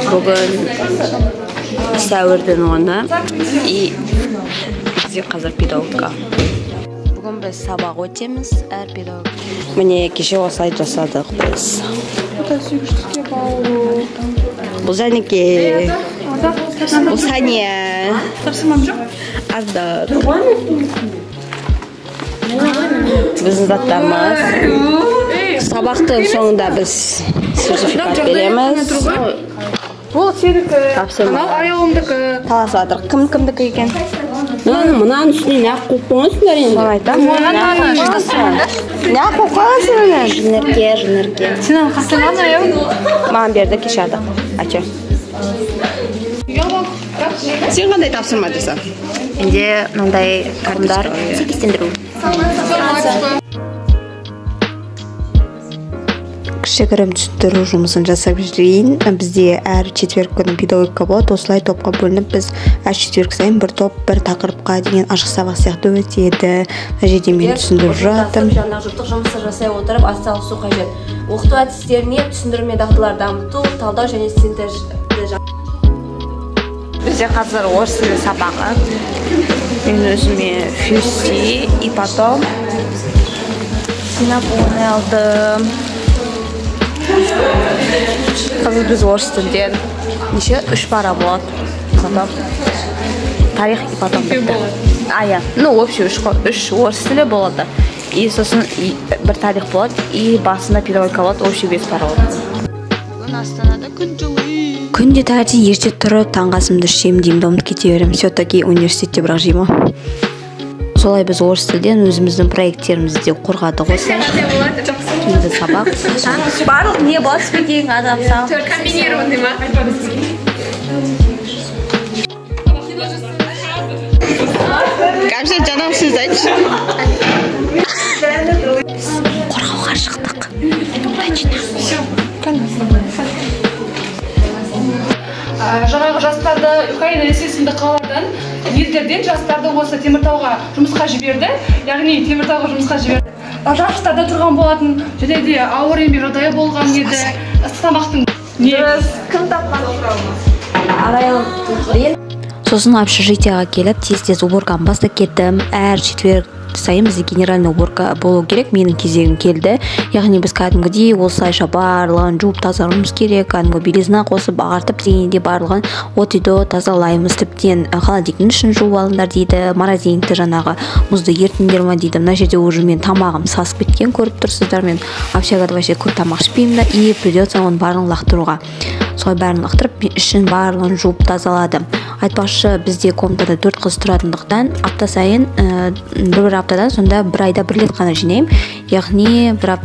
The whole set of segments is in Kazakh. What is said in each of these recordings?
Бүгін сәуірдің 10-ы и бізде қазір педагогика. Бүгін біз сабақ өтеміз, әр педагог. Міне кеше осылай жасадық біз. Бұл Жәнеке. Бұл Сәния. Ардақ. Біздің заттарымыз. Сабақтың соңында біз сертификат береміз. Бұл сенікі, Тапсырма. анау аяулымдікі. Таласып жатыр. Кім кімдікі екен? Мынаның үстіне неғып қойып қойғансыңдар енді? Соны айтамын. Неғып қойып қойғансың мені? Жынерке, Жынерке. Сен аны қастаған аяулым. Маған берді кеше Ардақ. Ачы. Сен қандай тапсырма жасадың? Менде мынандай ұғымдар сәйкестендіру. Кішігірім түсіндіру жұмысын жасап жүрейін. Бізде әр четверг күні педагогика болады. Осылай топқа бөлініп, біз әр четверг сайын бір топ бір тақырыпқа деген ашық сабақ сияқты өтеді. Мына жерде мен түсіндіріп жатырмын. Жаңағы жұптық жұмысты жасай отырып атсалысу қажет. Оқыту әдістеріне түсіндірме дағдылар дамыту, талдау және синтез. Бізде қазір орыс тілі сабағы. Мен өзіме фюси и потом синапоны алдым. Қазір біз орыс тілден неше? 3 пара болады. Потом тарих и потом бітті. А, иә. Ну, общий 3 орыс тілі болады. И сосын бір тарих болады, и басында педагогика болады, общий 5 пара болады. Бүгін Астанада күн жылы. Күнде таңертең ерте тұрып таңғы асымды ішемін деймін, ұмытып кете беремін. Все-таки университетте бірақ жеймін ғой. Солай біз орыс тілден өзіміздің проекттерімізді де қорғадық осылай. Кейінгі сабақ. Барлық не болады спикинг адам сам. Комбинированный ма? Кәмшат, жанам, сөз айтшы. Қорғауға шықтық. Жаңағы жастарды Украина, Ресей сынды қалалардан, елдерден жастарды осы Теміртауға жұмысқа жіберді. Яғни Теміртауға жұмысқа жіберді. Жастарда тұрған болатын, және де ауыр еңбек жағдайы болған еді. Ыстық тамақтың не? Кім тапқан? Арайлым. Сосын общежитияға келіп, тез-тез уборканы бастап кеттім. Әр четверг сайын бізде генеральный уборка болу керек. Менің кезегім келді. Яғни біз кәдімгідей осылайша барлығын жуып тазалауымыз керек. Кәдімгі белизна қосып, ағартып дегенде барлығын от и до тазалаймыз. Тіптен холодильниктің ішін жуып алыңдар дейді, морозильникті жаңағы мұзды ерітіңдер ма дейді. Мына жерде уже мен тамағым сасып кеткен, көріп тұрсыздар. Мен общагада вообще көп тамақ ішпеймін да, и придется оның барлығын лақтыруға. Солай бәрін лақтырып, мен ішін барлығын жуып тазаладым. Айтпақшы, бізде комнатада 4 қыз тұратындықтан апта сайын, бір аптадан сонда бір айда бір рет қана жинаймын. Яғни бір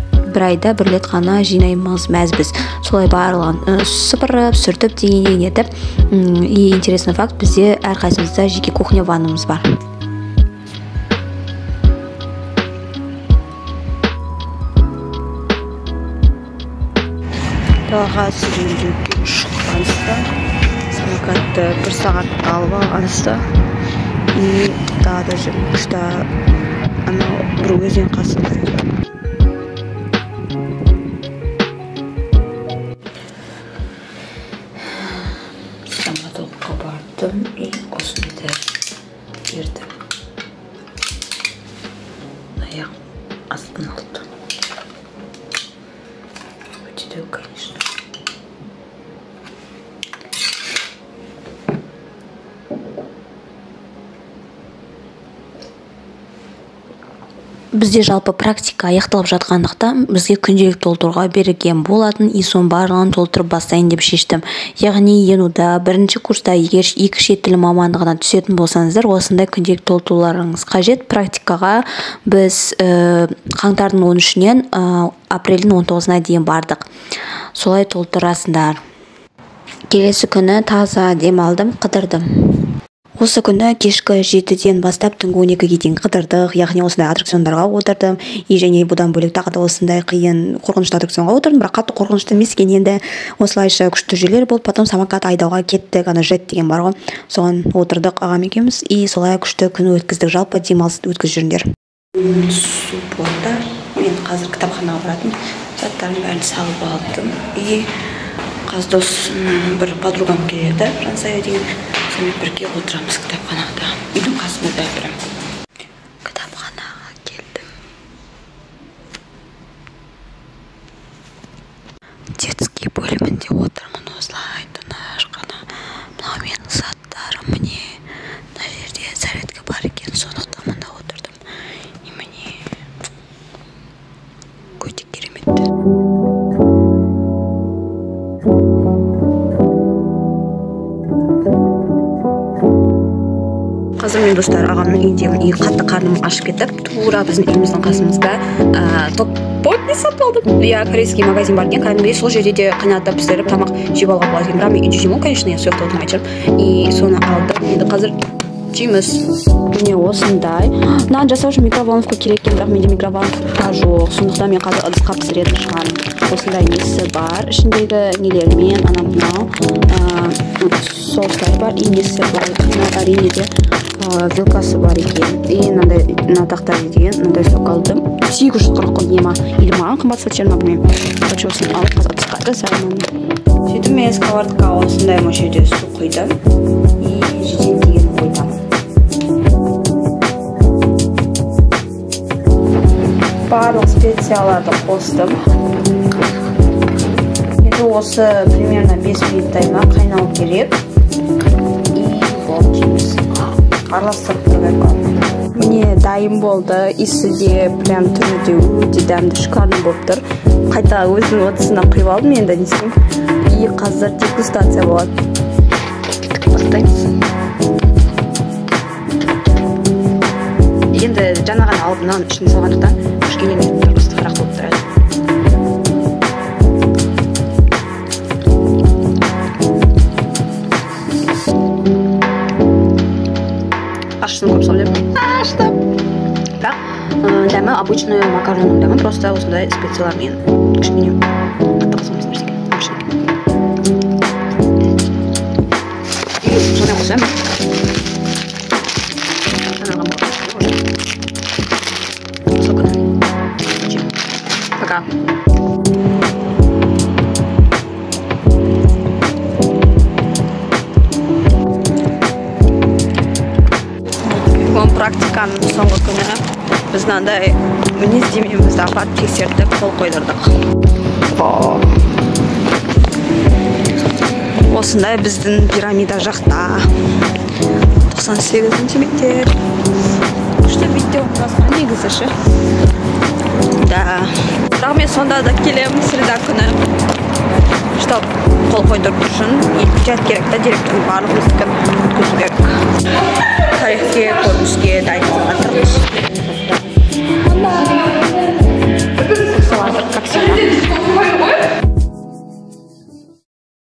айда бір рет қана жинаймыз мәзбіз. Солай барлығын сыпырып, сүртіп дегендей нетіп. И интересный факт, бізде әрқайсымызда жеке кухня, ваннамыз бар. Далаға серуендеуге шыққанста самокатты бір сағатқа алып алғанста и далада жүрмін. Күшті, анау бір өзен қасында. Стоматологқа бардым и осындай берді. Аяқ астын алды. Өте, конечно. Бізде жалпы практика аяқталып жатқандықтан бізге күнделік толтыруға берілген болатын, и соның барлығын толтырып бастайын деп шештім. Яғни ЕНУ-да бірінші курста егер екі шет тілі мамандығына түсетін болсаңыздар, осындай күнделік толтыруларыңыз қажет. Практикаға біз қаңтардың он үшінен апрельдің он тоғызына дейін бардық. Солай толтырасыңдар. Келесі күні таза демалдым, қыдырдым. Осы күні кешкі 7-ден бастап түнгі 12-ге дейін қыдырдық, яғни осындай аттракциондарға отырдым. И және бұдан бөлек тағы да осындай қиын, қорқынышты аттракционға отырдым, бірақ қатты қорқынышты емес екен енді. Осылайша күшті жерлер болды. Потом самокат айдауға кеттік, ана жет деген бар ғой, соған отырдық ағам екеуміз, и солай күшті күн өткіздік. Жалпы демалыс өткізіп жүріңдер. Суббота. Мен қазір кітапханаға баратын заттарымның бәрін салып алдым. И Қазір дос бір подругам келеді, Жансая деген. Сонымен бірге отырамыз кітапханада. Үйдің қасында прям. Кітапханаға келдім. Детский бөлімінде отырмын осылай тыныш қана. Мынау менің заттарым, міне. Мына жерде зарядка бар екен, сондықтан мында отырдым. И міне өте керемет. Қазір мен достар ағамның үйіндемін. И қатты қарным ашып кетіп, тура біздің үйіміздің қасымызда токпокки сатып алдым. Иә, корейский магазин бар екен, кәдімгідей сол жерде де қайнатып пісіріп тамақ жеп алуға болады екен. Бірақ мен үйде жемеймін, конечно, я сол жақта отырмай жатырмын. И соны алдым. Енді қазір жейміз. Міне осындай. Мынаны жасау үшін микроволновка керек екен, бірақ менде микроволновка жоқ. Сондықтан мен қазір ыдысқа пісіретін шығармын. Осындай несі бар, ішіндегі нелермен, анау мынау соустар бар, и несі бар, әрине де вилкасы бар екен. И мынандай мына деген мынандай сок алдым. 840 ема. Или маған қымбат сатып жіберді ма, білмеймін. Короче, осыны алып қазір ыдысқа жасаймын. Сөйтіп мен сковородкаға осындай мөлшерде су құйдым. И жетеді деген ойдамын. Барлық специяларды қостым. Енді осы примерно 5 минуттай ма қайнау керек. И вот жейміз. Араластырып тұру керек. Міне дайын болды. Иісі де прям түрі де өте дәмді, шикарный болып тұр. Қайта өзінің ыдысына құйып алдым, енді не істеймін. И қазір дегустация болады. Бастаймыз. Енді жаңа ғана алып мынаның ішіне салғандықтан кішкене ыстығырақ болып тұрады. Ашысын көп салып жеп. Ашты. Бірақ дәмі обычный макаронның дәмі, просто осындай специялармен кішкене қатты қосылмайтын нәрсе екен. Обычный. И сонымен қоса пока. Бүгін практиканың соңғы күні. Біз мынандай мінездемемізді апарып тексертіп қол қойдырдық. Осындай біздің пирамида жақта. 98-ші мектеп. Күшті мектеп орналасқан негізі ше. Да. Бірақ мен сонда да келемін среда күні. Чтоб қол қойдыру үшін и печать керек та, директордың барлығымыздікін өткізу керек.